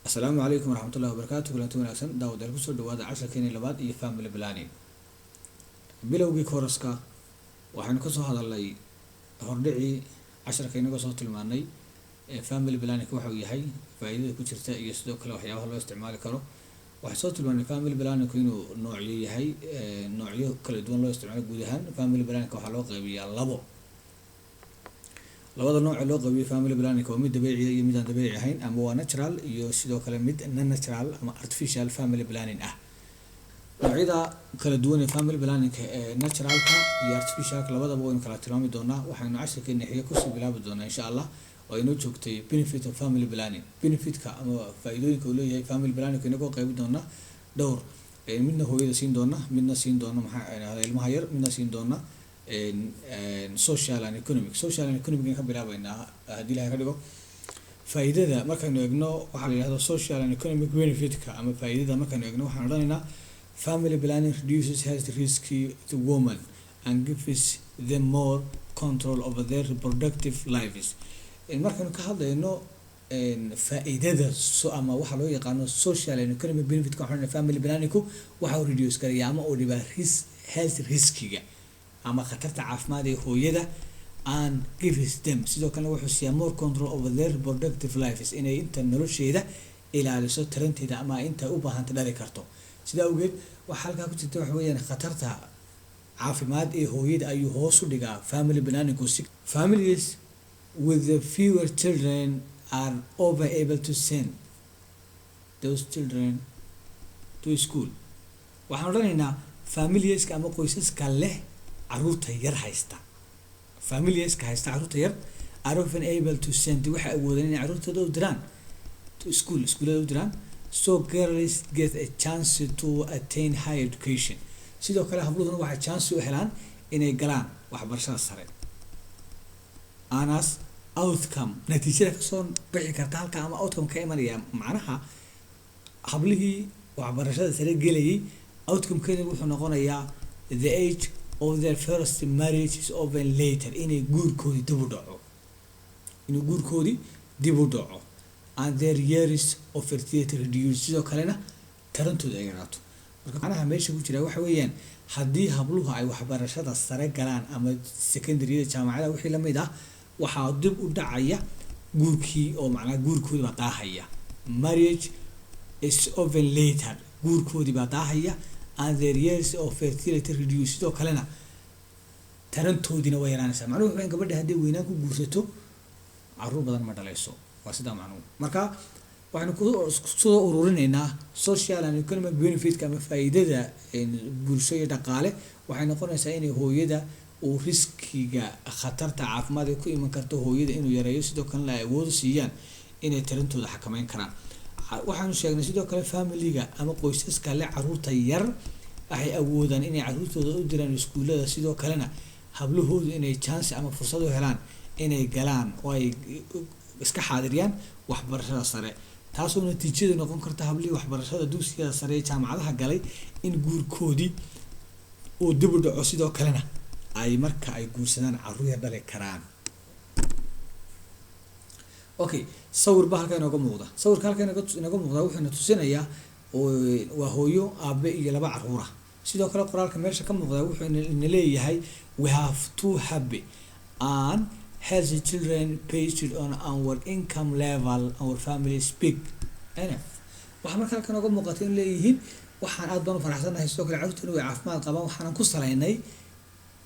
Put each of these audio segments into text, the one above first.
Asalaamu calaykum waraxmatullahi wabarakaatu. Kulanti wanaagsan, daawadayaal. Kusoo dhawaada casharkeeni labaad iyo family planning. Bilowgii kooraska waxaynu kasoo hadalnay hordhicii casharka, inagoo soo tilmaanay family planning waxa uu yahay, faa'iidada ku jirta iyo sidoo kale waxyaabaha loo isticmaali karo. Waxaan soo tilmaanay family planning inuu noocyo yahay, noocyo kala duwan loo isticmaalo. Guud ahaan family planning waxaa loo qaybiyaa labo. Labada nooc ee loo qaybiyo family planning waa mid dabiici iyo mid aan dabiici ahayn, ama waa natural iyo sidoo kale mid non natural ama artificial family planning ah. Noocyada kala duwan ee family planning ee naturalka iyo artificialka labadaba waynu kala tilmaami doonaa. Waxaynu casharkeena xiga kusii bilaabi doonaa, insha Allah, oo inoo joogtay benefit of family planning, benefitka ama faa'iidooyinka uu leeyahay family planning, inagoo qaybi doona dhowr: midna hooyada siin doona, midna siin doona, maxaa, ilmaha yar, midna siin doona social and economic. Social and economic ka bilaabeynaa haddii Ilahay ka dhigo. Faa'iidada markaynu eegno, waxaa la yidhahdo social and economic benefitka ama faa'iidada markaynu eegno, waxaan odhanaynaa family planning reduces health risk to women and gives them more control over their reproductive lives. Markaynu ka hadlayno faa'iidada ama waxa loo yaqaano social and economic benefitka, waxaan odhanaa family planningku waxa uu reduce garaya ama uu dhibaa risk, health riskiga ama khatarta caafimaad ee hooyada, and gives them, sidoo kalena wuxuu siiyaa, more control over their reproductive lives, inay inta nolosheeda ilaaliso, taranteeda ama inta u baahanta dhali karto. Sidaa awgeed waxaa halkaa ku jirta waxa weeyaan khatarta caafimaad ee hooyada ayuu hoos u dhigaa family planning. Si families with the fewer children are over able to send those children to school. Waxaan odhanaynaa familieska ama qoysaska leh caruurta yar haysta, familieska haysta caruurta yar, are often able to send, waxay awoodaan inay carruurtooda u diraan, to school, iskuullada u diraan, so girls get a chance to attain higher education. Sidoo kale habluhuna waxay chance u helaan inay galaan waxbarashada sare. And as outcome, natiijada kasoo bixi karta halka ama outcome ka imanaya, macnaha hablihii waxbarashada sare gelayay, outcomekeeda wuxuu noqonayaa the age of their first marriage is often later, inay guurkoodii dib u dhaco, inuu guurkoodii dib u dhaco, and their years of fertility reduce, sidoo kalena tarantooda ay yaraato. Marka macnaha meesha ku jira waxa weeyaan, haddii habluhu ay waxbarashada sare galaan ama secondaryada, jaamacadaha, wixii lamid ah, waxaa dib u dhacaya guurkii, oo macnaha guurkoodii baa daahaya. Marriage is often later, guurkoodii baa daahaya, and their years of fertility reduce, sidoo kalena tarantoodiina way yaraanaysaa. Macnuhu wuxuu gabadha hadday weynaan ku guursato, caruur badan ma dhalayso. Waa sidaa macnuhu. Marka waxaynu ku soo ururinaynaa social and economic benefitka ama faa'iidada bulsho iyo dhaqaale waxay noqonaysaa inay hooyada uu riskiga khatarta caafimaad ee ku iman karto hooyada inuu yareeyo, sidoo kalena ay awood u siiyaan inay tarantooda xakameyn karaan. Waxaanu sheegnay sidoo kale familiga ama qoysaska le caruurta yar waxay awoodaan inay caruurtooda u diraan iskuullada, sidoo kalena hablahoodu inay chance ama fursad u helaan inay galaan oo ay iska xaadiriyaan waxbarashada sare, taasoo natiijada noqon karta hablihii waxbarashada dugsiyada sare ee jaamacadaha galay in guurkoodii uu dib u dhaco, sidoo kalena ay marka ay guursadaan carruur yar dhali karaan. Okay, sawir baa halkaa inooga muuqda. Sawirka halkaa inooga muuqda wuxuuna tusinayaa waa hooyo, aabe iyo laba caruura. Sidoo kale qoraalka meesha ka muuqda wuxuu ina leeyahay: "We have two happy and healthy children based on our income level. Our family is big enough." Waxaa marka halkan ooga muuqata in leeyihiin waxaan aad baan u faraxsanahay, sidoo kale carruurtuna way caafimaad qabaan, waxaanan ku salaynay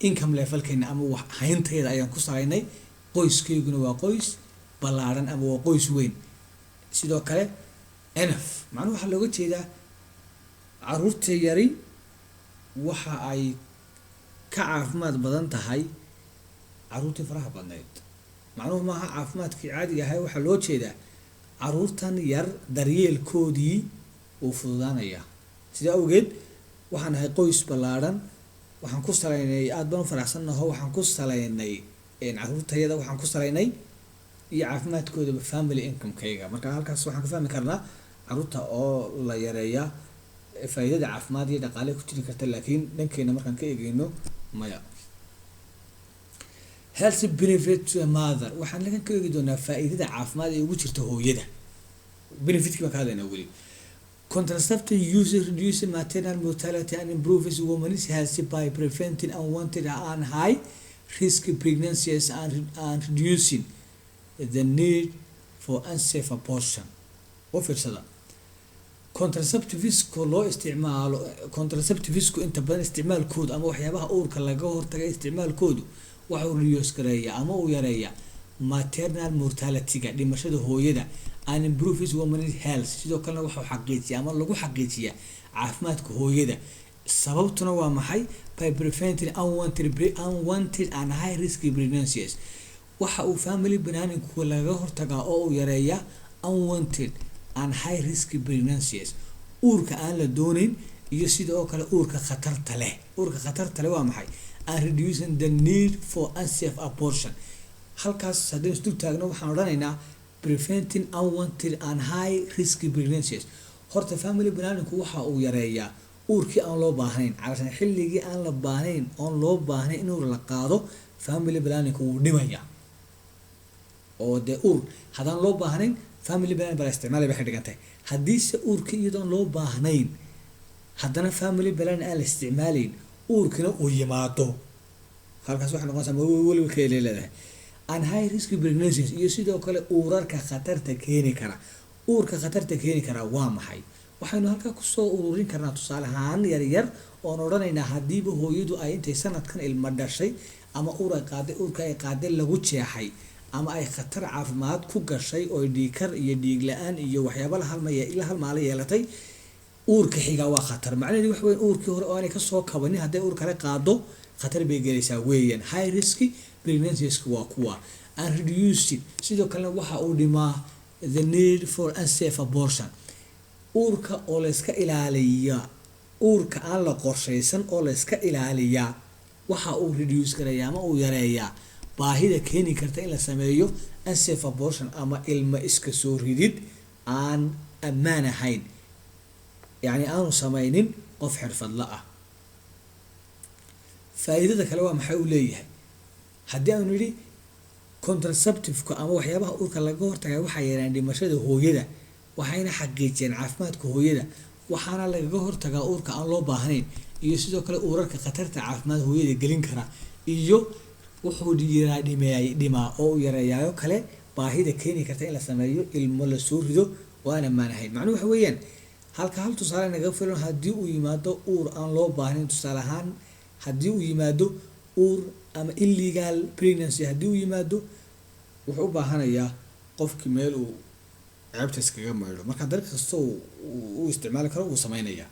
income levelkeena ama wax hayntayda ayaan ku salaynay, qoyskayguna waa qoys ballaaran ama waa qoys weyn. Sidoo kale enough macnuhu waxaa looga jeedaa carruurta yari waxa ay ka caafimaad badan tahay carruurtii faraha badnayd. Macnuhu maaha caafimaadkii caadiga ahay, waxaa loo jeedaa carruurtan yar daryeelkoodii wuu fududaanayaa. Sidaa awgeed waxaan ahay qoys ballaaran, waxaan ku salaynay, aad baan u faraxsannaho, waxaan ku salaynay carruurtayada, waxaan ku salaynay iyo caafimaadkoodaba family income-kayga. Marka halkaas waxaan ka fahmi karnaa carruurta oo la yareeyaa faa'iidada caafimaad iyo dhaqaale ku jiri karta, laakiin dhankeena markaan ka eegeyno, maya. Health benefit to a mother, waxaan halkan ka eegi doonaa faa'iidada caafimaad ee ugu jirta hooyada. Benefitkii baan ka hadlaynaa weli. Contraceptive use reduces maternal mortality and improves women's health by preventing unwanted and high risk pregnancies and reducing the need for unsafe abortion. U fiirsada, contraceptivesku loo isticmaalo, contraceptivesku inta badan isticmaalkoodu ama waxyaabaha uurka laga hortaga isticmaalkoodu waxa uu reduce gareeyaa ama uu yareeyaa maternal mortality-ga, dhimashada hooyada, and improves women's health. Sidoo kalena waxuu xaqiijiyaa ama lagu xaqiijiyaa caafimaadka hooyada. Sababtuna waa maxay? By preventing unwanted and high risk pregnancies. Waxa uu family planningku laga hortagaa oo uu yareeyaa unwanted and high risk pregnancies, uurka aan la doonayn iyo sidoo kale uurka khatarta leh. Uurka khatarta leh waa maxay? And reducing the need for unsafe abortion. Halkaas haddaynu isdul taagno, waxaan odhanaynaa preventing unwanted and high risk pregnancies. Horta family planningku waxa uu yareeyaa uurkii aan loo baahnayn, calashan xilligii aan la baahnayn, oon loo baahnayn in uur la qaado, family planningku wuu dhimayaa. Oo dee uur haddaan loo baahnayn, family planning baa la isticmaalay bay ka dhigan tahay. Haddiise uurkii iyadoon loo baahnayn haddana family planning aan la isticmaalayn, uurkina uu yimaado, halkaas waxay noqonaysaa ma weliba ka leedahay. And high risk pregnancies, iyo sidoo kale uurarka khatarta keeni kara. Uurka khatarta keeni kara waa maxay? Waxaynu halkaa kusoo ururin karnaa tusaale ahaan yar yar oon odhanaynaa, haddiiba hooyadu ay intay sanadkan ilmo dhashay ama uur ay qaaday, uurka ay qaaday lagu jeexay ama ay khatar caafimaad ku gashay oo dhiigkar iyo dhiig la-aan iyo waxyaaba la halmaya la halmaala yeelatay, uurka xigaa waa khatar. Macnaheedu waxa weyan uurkii hore oo aanay kasoo kabanin hadday uur kale qaado, khatar bay gelaysaa weeyaan. High risk pregnancies waa kuwa. And reducing, sidoo kalena waxa uu dhimaa the need for unsafe abortion. Uurka oo la iska ilaaliya, uurka aan la qorshaysan oo la iska ilaaliyaa, waxa uu reduce gareeyaa ama uu yareeyaa baahida keeni karta in la sameeyo unsafe abortion ama ilmo iska soo ridid aan ammaan ahayn, yacni aanu sameynin qof xirfadla ah. Faa'iidada kale waa maxay uu leeyahay? Haddii aanu nidhi contraceptive-ka ama waxyaabaha uurka laga hortagaya waxay yareeyaan dhimashada hooyada, waxayna xaqiijiyeen caafimaadka hooyada, waxaana lagaga hortagaa uurka aan loo baahnayn iyo sidoo kale uurarka khatarta caafimaad hooyada gelin kara, iyo wuxuu yaraa dhimeey dhimaa oo uu yareeyaayo kale baahida keeni karta in la sameeyo ilmo la soo rido oo aan ammaan ahayn. Macnuhu waxa weeyaan, halka hal tusaale naga filan, haddii uu yimaado uur aan loo baahnayn, tusaale ahaan haddii uu yimaado uur ama illegal pregnancy haddii uu yimaado, wuxuu u baahanayaa qofkii meel uu ceebta iskaga maydho. Marka dariiq kasta uu isticmaali karo wuu sameynayaa,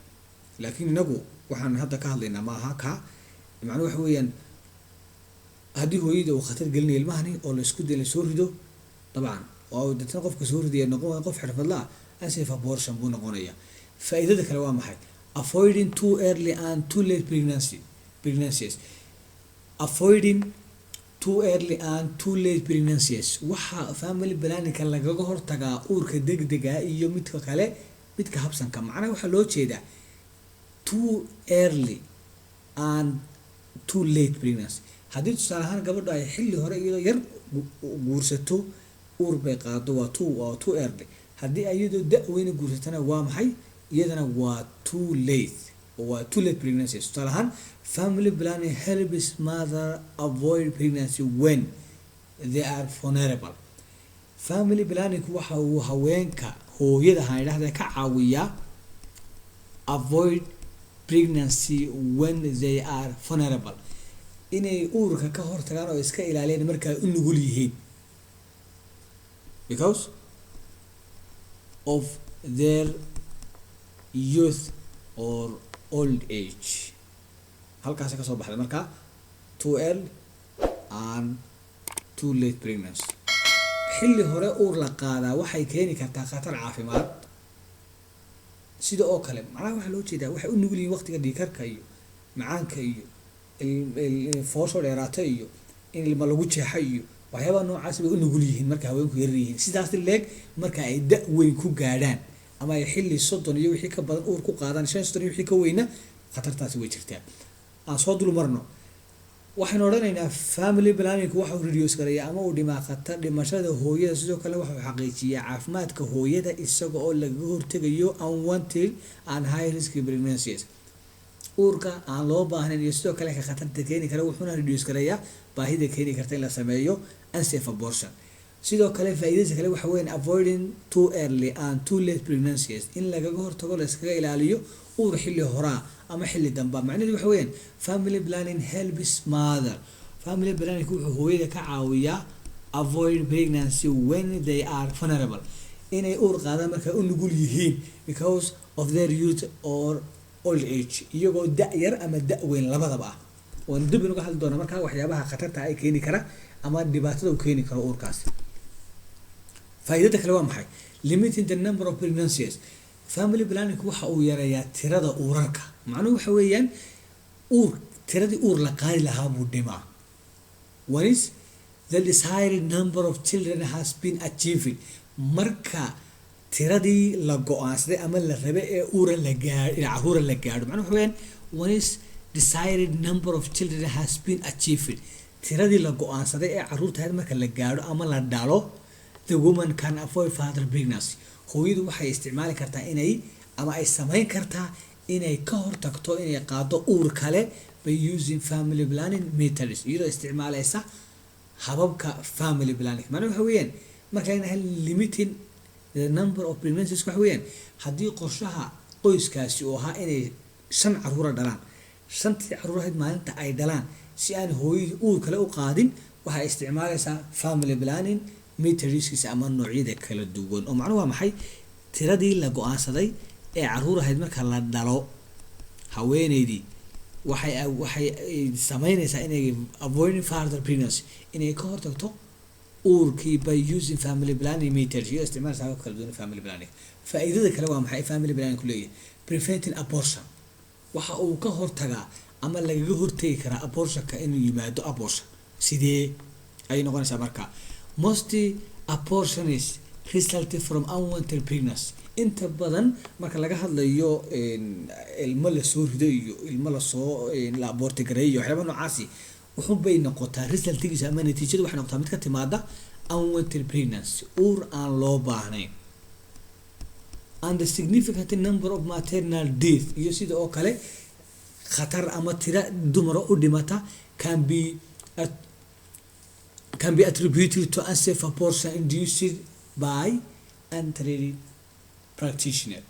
laakiin inagu waxaan hadda ka hadlaynaa ma aha ka. Macnuhu waxa weeyaan, haddii hooyada uu khatar gelinayo ilmahani oo la isku day lasoo rido, dabcan oo deetna qofka soo ridaya noqon waayo qof xirfadla ah, unsafe abortion buu noqonaya. Faa'iidada kale waa maxay? Avoiding too early and too late pregnancies. Avoiding too early and too late pregnancies, waxa family planningka lagaga hortagaa uurka degdega iyo midka kale, midka habsanka. Macnaha waxaa loo jeedaa too early and too late pregnancy. Haddii tusaale ahaan gabadhu ay xilli hore iyadoo yar guursato, uur bay qaado, waa too early. Haddii iyadoo da' weyna guursatana waa maxay? Iyadana waa too late oo waa too late pregnancy. Tusaale ahaan, family planning helps mother avoid pregnancy when they are vulnerable. Family planning waxa uu haweenka, hooyada haan idhahda, ka caawiyaa avoid pregnancy when they are vulnerable, inay uurka ka hortagaan oo iska ilaaliyaan marka ay u nugul yihiin, because of their youth or old age. Halkaasi kasoo baxday marka too early and too late pregnancy. Xilli hore uur la qaadaa waxay keeni kartaa khatar caafimaad. Sida oo kale, macnaha waxaa loo jeedaa waxay u nugul yihiin waqtiga dhiigkarka iyo macaanka iyo foosho dheeraata iyo in ilma lagu jeexa iyo waxyaabaha noocaas bay u nugul yihiin marka haweenku yarar yihiin. Sidaas leeg marka ay da' weyn ku gaadhaan ama ay xilli 30 iyo wixii ka badan uur ku qaadaan, 35 iyo wixii ka weyna, khatartaasi way jirtaa. Aan soo dul marno. Waxaynu odhanaynaa family planning waxa uu reduce gareeyaa ama uu dhimaa khatar dhimashada hooyada. Sidoo kale waxa uu xaqiijiyaa caafimaadka hooyada, isaga oo lagaga hortegayo unwanted and high risk pregnancies, uurka aan loo baahnayn iyo sidoo kale ka khatarta keeni kara. Wuxuuna reduce gareeyaa baahida keeni karta in la sameeyo unsafe abortion. Sidoo kale faa'iidadiisa kale waxa weeyaan avoiding too early and too late pregnancies, in lagaga hortago, la iskaga ilaaliyo uur xilli horaa ama xilli damba. Macnaheedu waxa weeyaan family planning helps mother, family planning wuxuu hooyada ka caawiyaa avoid pregnancy when they are vulnerable, inay uur qaadaan markay u nugul yihiin, because of their youth or old age, iyagoo da' yar ama da' weyn labadaba ah. Waan dib inuga hadli doonaa markaa waxyaabaha khatarta ay keeni kara ama dhibaatada uu keeni karo uurkaasi. Faa'iidada kale waa maxay? Limiting the number of pregnancies. Family planning waxa uu yareeyaa tirada uurarka. Macnuhu waxa weeyaan uur, tiradii uur la qaadi lahaa buu dhimaa. Once the desired number of children has been achieved, marka tiradii la go-aansaday ama la rabay ee uura la gaadho, caruura la gaadho. Macnuhu waxa weeyaan once desired number of children has been achieved, tiradii la go-aansaday ee caruurta ahayd marka la gaadho ama la dhalo, the woman can avoid further pregnancy, hooyadu waxay isticmaali kartaa inay ama ay samayn kartaa inay ka hortagto inay qaado uur kale by using family planning methods, iyadoo isticmaalaysa hababka family planning. Macnuhu waxa weeyaan marka aynahay limiting the number of pregnancies, waxa weeyaan haddii qorshaha qoyskaasi uu ahaa inay shan caruura dhalaan, shantii caruur ahayd maalinta ay dhalaan, si aan hooyadii uur kale u qaadin, waxay isticmaalaysaa family planning methodskiisa ama noocyada kala duwan. Oo macnuhu waa maxay? Tiradii la go-aansaday ee caruur ahayd marka la dhalo, haweeneydii waxay sameynaysaa inay avoiding further pregnancy, inay ka hortagto uurkii by using family planning methods, iyo isticmaalka habab kala duwan family planning. Faa'iidada kale waa maxay family planning ku leeyahay? Preventing abortion, waxa uu ka hortagaa ama lagaga hortagi karaa abortionka, inuu yimaado abortion. Sidee ayay noqonaysaa marka? Most abortions result from unwanted pregnancy. Inta badan marka laga hadlayo ilmo lasoo rido iyo ilmo lasoo la abort gareeyo, waxyaaba noocaasi, wuxuunbay noqotaa resultigiisa ama natiijadu waxay noqotaa mid ka timaada unwanted pregnancy, uur aan loo baahnayn, and the significant number of maternal death, iyo sida oo kale khatar ama tira dumara u dhimata, can be attributed to unsafe abortion induced by untrained practitioner.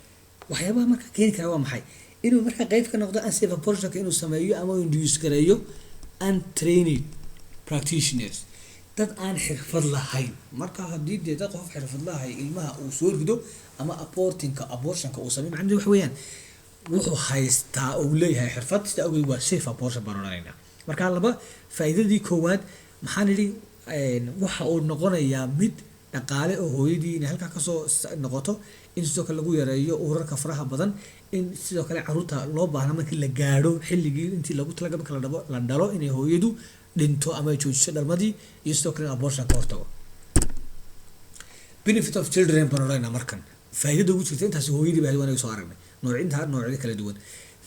Waxyaabaha marka keeni kara waa maxay? Inuu marka qeyb ka noqdo unsafe abortionka inuu sameeyo ama uu induce gareeyo untrained practitioners, dad aan xirfad lahayn. Marka haddii dee dad qof xirfad lahay ilmaha uu soo rido ama abortinka, abortionka uu sameeyo, macnaheedu waxa weeyaan wuxuu haystaa uu leeyahay xirfad. Sida awgeed waa safe abortion baan odhanaynaa. Marka laba faa'iidadii koowaad maxaan idhi? Waxa uu noqonayaa mid dhaqaale oo hooyadii inay halkaa kasoo noqoto, in sidoo kale lagu yareeyo uurarka faraha badan, in sidoo kale caruurta loo baahna markii la gaadho xilligii intii lagu talagalay marka la dhabo la dhalo inay hooyadu dhinto ama ay joojiso dhalmadii, iyo sidoo kale in abortion ka hortago. Benefit of children baan odhanaynaa markan. Faa'iidada ugu jirta, intaasi hooyadii baa wanaga soo aragnay noocinta noocyada kala duwan.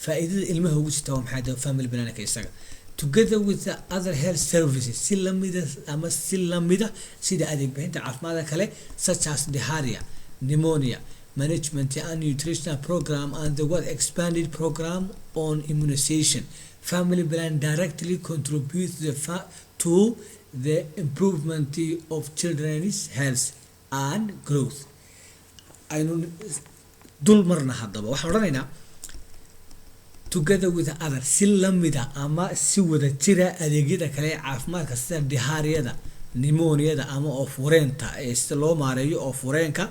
Faa'iidada ilmaha ugu jirta waa maxay family planning isaga? Together with the other health services, si lamida ama si lamida sida adeeg bixinta caafimaadka kale, such as diarrhea, pneumonia management and nutritional program and the what expanded program on immunization, family plan directly contributes to the improvement of children's health and growth. Aynu dul marna haddaba. Waxaan odhanaynaa together with the other, si lamida ama si wada jira adeegyada kale ee caafimaadka, sida diarrheada, pneumoniada ama oofureenta ee sida loo maareeyo oofureenka,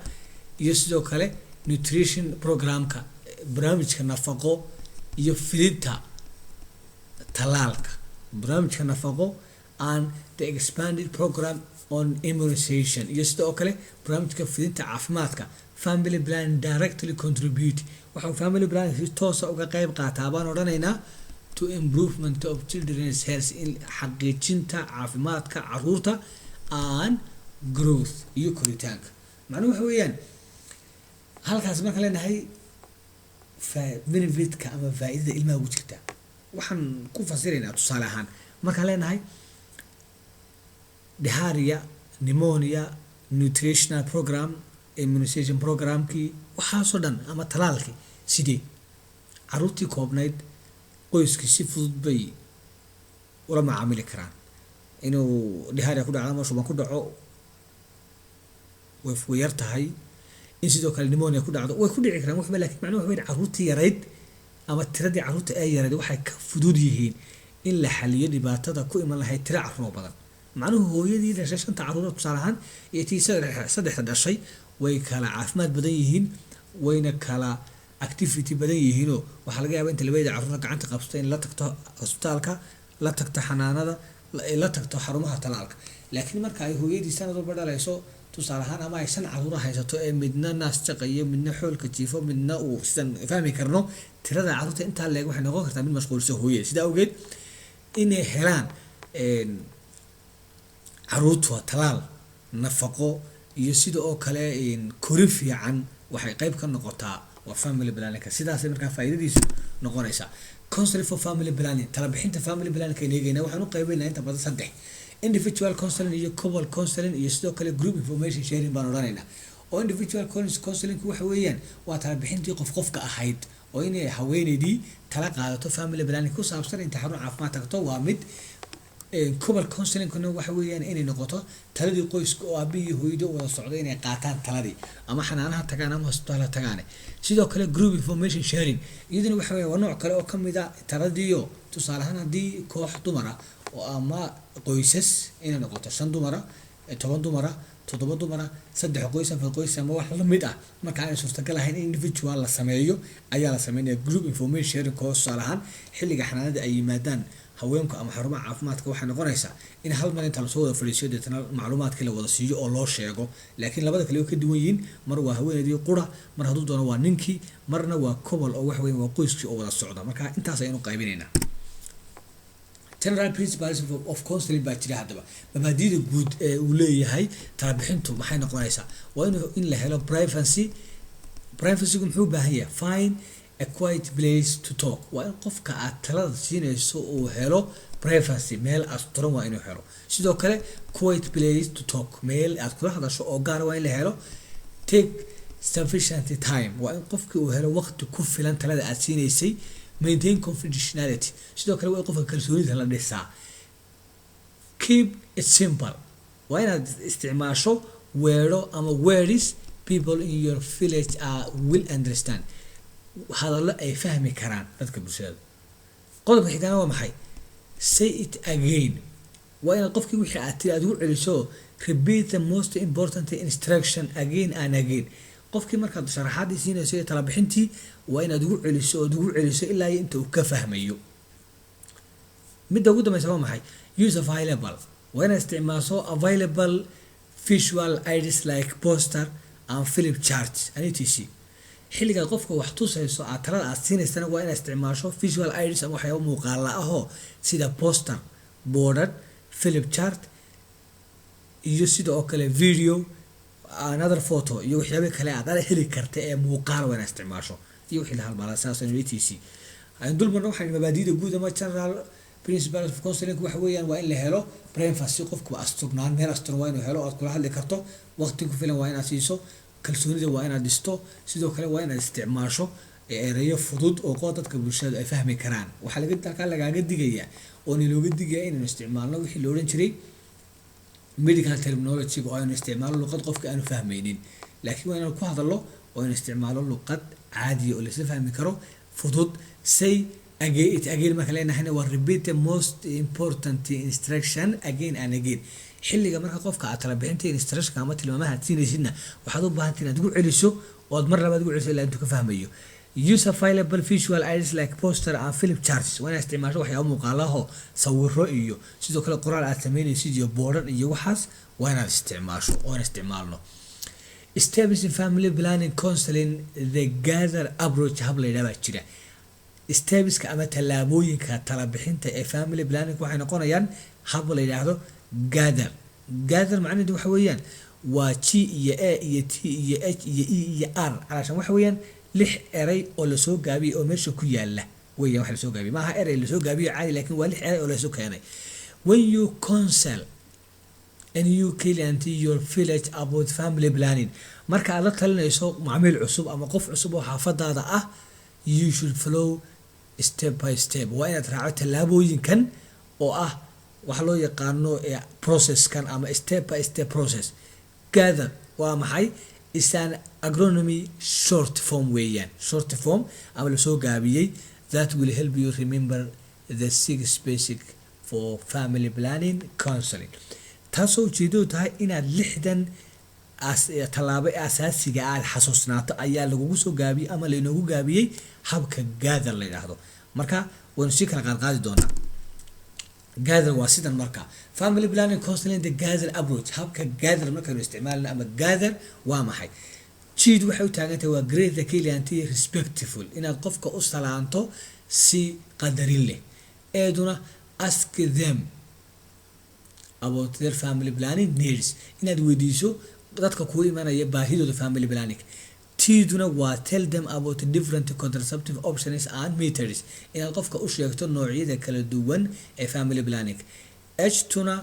iyo sidoo kale nutrition programka, barnaamijka nafaqo, iyo fidinta talaalka, barnaamijka nafaqo, and the expanded program on immunization, iyo sidoo kale barnaamijka fidinta caafimaadka, family plan directly contribute, waxau family plan si toosa uga qeyb qaataa baan odhanaynaa to improvement of children's health, in xaqiijinta caafimaadka caruurta, and growth, iyo koritaanka. Macnuhu waxa weeyaan halkaas markaan leenahay benefitka ama faa'iidada ilmaha ugu jirta, waxaan ku fasiraynaa tusaale ahaan Markaan leenahay diarrhea, pneumonia, nutritional program, immunization programkii, waxaasoo dhan ama talaalkii, sidee caruurtii koobnayd qoyskii si fudud bay ula macaamili karaan? Inuu diarrhea ku dhaco ama shuban ku dhaco way yar tahay. In sidoo kale pneumonia ku dhacdo way ku dhici karaan waxba, laakiin macnuhu waxa weyn caruurtii yarayd ama tiradii caruurta ee yarayd waxay ka fudud yihiin in la xaliyo dhibaatada ku iman lahayd tiro carruur oo badan. Macnuhu hooyadii dhashay shanta carruur tusaale ahaan iyo tii saddexda dhashay way kala caafimaad badan yihiin, wayna kala activity badan yihiinoo waxaa laga yaabaa inta labadeeda carruurta gacanta qabsato in la tagto cusbitaalka, la tagto xanaanada, la tagto xarumaha talaalka. Laakiin marka ay hooyadii sanad walba dhalayso tusaale ahaan ama ay shan carruur haysato ee midna naas jaqayo, midna xoolka jiifo, midna uu sidan fahmi karno, tirada carruurta intaa leeg waxay noqon kartaa mid mashquulisa hooyada. Sidaa awgeed inay helaan caruurtu talaal, nafaqo iyo sida oo kale korin fiican waxay qayb ka noqotaa waa family planningka. Sidaasay markaa faa'iidadiisu noqonaysaa. Counseling for family planning, talabixinta family planning aynu eegaynaa. Waxaan u qaybaynaa inta badan saddex: individual counseling iyo couple counseling iyo sidoo kale group information sharing baan odhanaynaa. Oo individual counseling waxa weeyaan waa talabixintii qof qofka ahayd, oo inay haweeneydii tala qaadato family planning ku saabsan inta xarun caafimaad tagto waa mid. Couple counselingkuna waxa weeyaan inay noqoto taladii qoyska oo aabihii hooyadii wada socdo inay qaataan taladii, ama xanaanaha tagaan ama hosbitaalaha tagaane. Sidoo kale group information sharing iyaduna waxa weeyaan waa nooc kale oo kamid a taladiiyo. Tusaale ahaan haddii koox dumar ah oo ama qoysas inay noqoto shan dumara, 10 dumara, toddoba dumara, saddex qoys, afar qoys ama wax la mid ah, marka aanay suurtagal ahayn in individual la sameeyo ayaa la sameynaya group information sharing. Oo tusaale ahaan xilliga xanaanada ay yimaadaan haweenku ama xarumaha caafimaadka, waxay noqonaysaa in hal mar inta lasoo wada fadhiisiyo deetana macluumaadkii la wada siiyo oo loo sheego. Laakiin labada kale way ka duwan yihiin: mar waa haweeneydii qura, mar hadduu doono waa ninkii, marna waa couple oo waxa weeye waa qoyskii oo wada socda. Marka intaas ayaynu qaybinaynaa. General principles of counseling baa jira. Haddaba mabaadiida guud ee uu leeyahay talabixintu maxay noqonaysaa? Waa inuu in la helo privacy. Privacygu muxuu u baahan yahay? Find a quiet place to talk. Waa in qofka aad talada siinayso uu helo privacy, meel asturan waa inuu helo. Sidoo kale quiet place to talk, meel aad kula hadasho oo gaara waa in la helo. Take sufficient time, waa in qofkii uu helo waqti ku filan talada aad siinaysay. Maintain confidentiality, sidoo kale waa in qofka kalsoonida la dhisaa. Keep it simple, waa inaad isticmaasho weedho ama words people in your village are will understand, hadallo ay fahmi karaan dadka bulshada. Qodobka xigana waa maxay? Say it again, waa inaad qofkii wixii aad tiri aad ugu celiso. Repeat the most important instruction again and again. Qofkii markaad sharaxaadii siinayso iyo talabixintii waa inaad ugu celiso ood ugu celiso ilaa iyo inta uu ka fahmayo. Midda ugu dambeysa waa maxay? Use available, waa inaad isticmaasho available visual aids like poster and flip charts and etc. Xilligaad qofka wax tusayso, aad talada aad siinaysana, waa inaad isticmaasho visual aids ama waxyaabo muuqaala ahoo sida poster boardad, flip chart iyo sidoo kale video, another photo iyo waxyaabo kale aad heli karta ee muuqaal waa inaad isticmaasho iyo wixii la halmaala. Saas etc aynu dul marno. Waxaan mabaadiida guud ama general principle of counseling waxa weeyaan waa in la helo privacy, qofku asturnaan, meel asturan waa inuu helo aad kula hadli karto. Waqti ku filan waa inaad siiso. Kalsoonida waa inaad dhisto. Sidoo kale waa inaad isticmaasho ereyo fudud oo qo dadka bulshadu ay fahmi karaan. Waxaa laga halkaa lagaaga digayaa oo nalooga digayaa inaynu isticmaalno wixii la odhan jiray medical terminology oo aynu isticmaalno luqad qofka aanu fahmaynin. Laakiin waa inaynu ku hadallo oo aynu isticmaalo luqad caadiya oo laisla fahmi karo, fudud. Say again it again marka leenahayna waa repeat the most important instruction again and again. Xilliga marka qofka aad tala bixinta instruction ama tilmaamaha aad siinaysidna waxaad u baahantay inaad ugu celiso oo aad mar labaad ugu celiso ilaa intuu ka fahmayo. Use available visual aids like poster and flip charts, waa inaad isticmaasho waxyaabo muuqaalaho, sawiro iyo sidoo kale qoraal aad sameynaysid iyo boodhar iyo waxaas waa inaad isticmaasho oo aan isticmaalno. Steps in family planning counseling, the gather approach hab la yidhaha baa jira. Stepska ama tallaabooyinka talabixinta ee family planning waxay noqonayaan hab la yidhaahdo gather. Gather macnaheedu waxa weeyaan waa G iyo A iyo T iyo H iyo E iyo R, calaashan waxa weeyaan lix eray oo lasoo gaabiyey oo meesha ku yaala weeyaan. Wax lasoo gaabiyey maaha erey lasoo gaabiyo caadi, laakiin waa lix eray oo lasoo keenay. When you counsel a new client in your village about family planning, marka aad la talinayso macmiil cusub ama qof cusub oo xaafadaada ah, you should follow step by step, waa inaad raaco tallaabooyinkan oo ah waxa loo yaqaano processkan ama step by step process. Gather waa maxay? Is an acronym, short form weeyaan, short form ama lasoo gaabiyey, that will help you remember the six basic for family planning counseling, taasoo ujeedadu tahay inaad 60 tallaabo asaasiga aad xasuusnaato ayaa lagugu soo gaabiyey ama lainoogu gaabiyey habka gather la yidhaahdo. Marka waynu sii kala qaadqaadi doonaa. Gather waa sidan. Marka family planning counseling, the gather approach, habka gather markaynu isticmaalna ama gather waa maxay? G-du waxay u taagan tahay waa greet the client respectful, inaad qofka u salaanto si qadarin leh. A-duna ask them about their family planning needs, inaad weydiiso dadka kuu imanaya baahidooda family planning. T-duna waa tell them about different contraceptive options and methods, inaad qofka u sheegto noocyada kala duwan ee family planning. H-tuna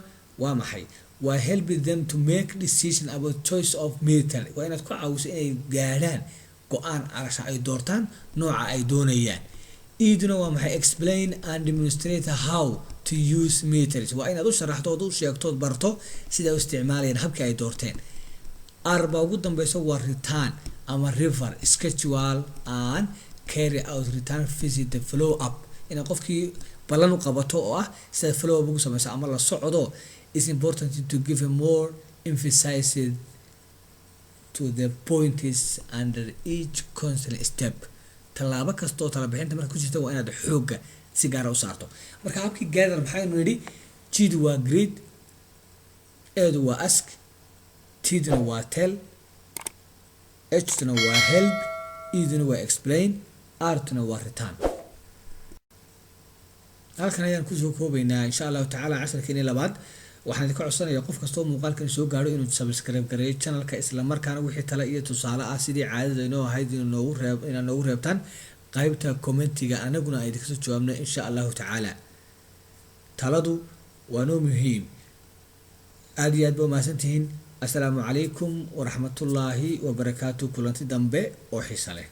waa maxay? Waa help them to make decision about choice of method, waa inaad ku caawiso inay gaadhaan go-aan alasha ay doortaan nooca ay doonayaan. E-duna waa maxay? Explain and demonstrate how to use methods, waa inaad u sharaxdo ood u sheegto ood barto siday u isticmaalayaan habkii ay doorteen. R baa ugu dambeysa, waa return ama refer, schedule and carry out return visit, the follow up, inaad qofkii ballan u qabato oo ah sidaad follow up ugu sameyso ama la socdo. Is important to give a more emphasis to the points under each counseling step. Tallaabo kasta oo talabixinta marka ku jirta waa inaad xoogga si gaara u saarto. Marka habkii gather maxaynu nidhi? G-du waa greet, A-du waa ask, T-duna waa tell, H-tuna waa help, E-duna waa explain, R-tuna waa return. Halkan ayaan kusoo koobaynaa, insha Allahu tacaala, casharkeeni labaad. Waxaan idinka codsanayaa qof kastoo muuqaalkan soo gaadho inuu subscribe gareeyo channelka, isla markaana wixii tale iyo tusaale ah, sidii caadada inoo ahayd, inuu noogu reeb inaad noogu reebtaan qaybta commentiga, anaguna ay idinka soo jawaabno, insha Allahu tacaala. Taladu waa noo muhiim. Aada iyo aad ba umahadsantihiin. Assalaamu calaykum waraxmatullaahi wabarakaatu. Kulanti dambe oo xiisa leh.